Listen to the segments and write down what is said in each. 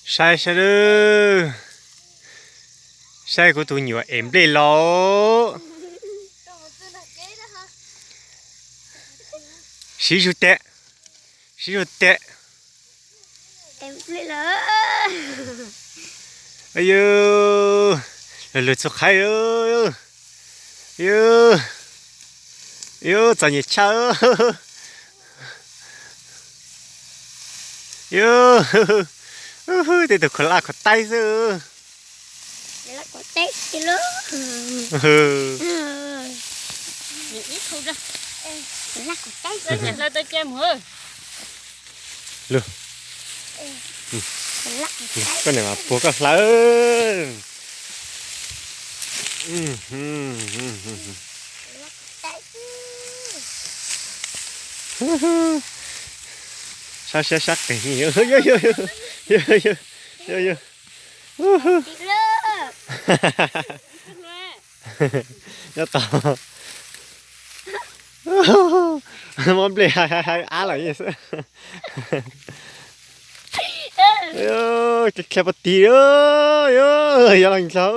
Saib saib lawm, saib kuv tus nyuam ev nplej los. Siv zug teb, siv zug teb. Yog, lug lug txug qhaib. Yog, txom nyem tshaj. Yog, tej tug khuv laj khuv taib xwb. Lug, koj niam mas puag koj hlawv. Sab siab sab qis. Yog, yog, yog, yog, yog, yog, yog. Nyob tau. Muab nplej hais hais hais av lawm xwb. Dhia pob tig, yog los ntag.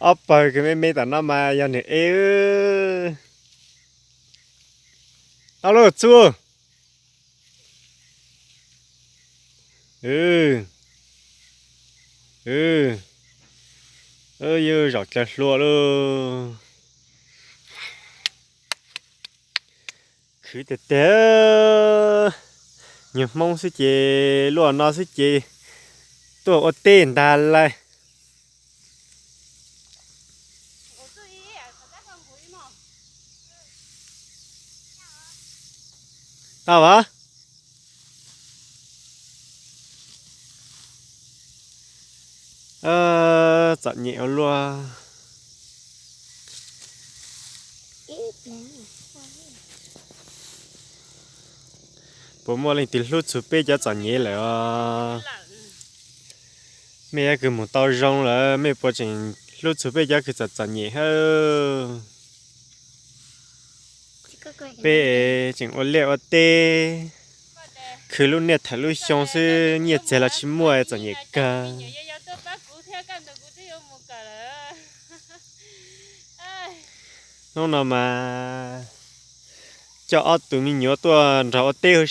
Ob pawg kws me me tom no mas yog nwg ev. Tau lauj Txuj. Yog zaum dlaws hlua lauj. Khwv tiag tiag. Nyuag Hmoob xwb ces luaj no xwb ces tuaj ua teb ntag lauj. Tau as. Txom nyem ua luaj. Puas muaj leej twg hlub txug peb cov txom nyem lawm os? Mej yuav kws moog tau zoo lawm mej puas tseem hlub txug peb cov kws txom txom nyem hab? Peb tseem ua liaj ua teb, khwv lub niaj thawm lub xyoo xwb, nyiaj txiag los tsis muaj, txom nyem kawg. Hnub no mas coj ob tug me nyuam tuaj nrog ua teb huv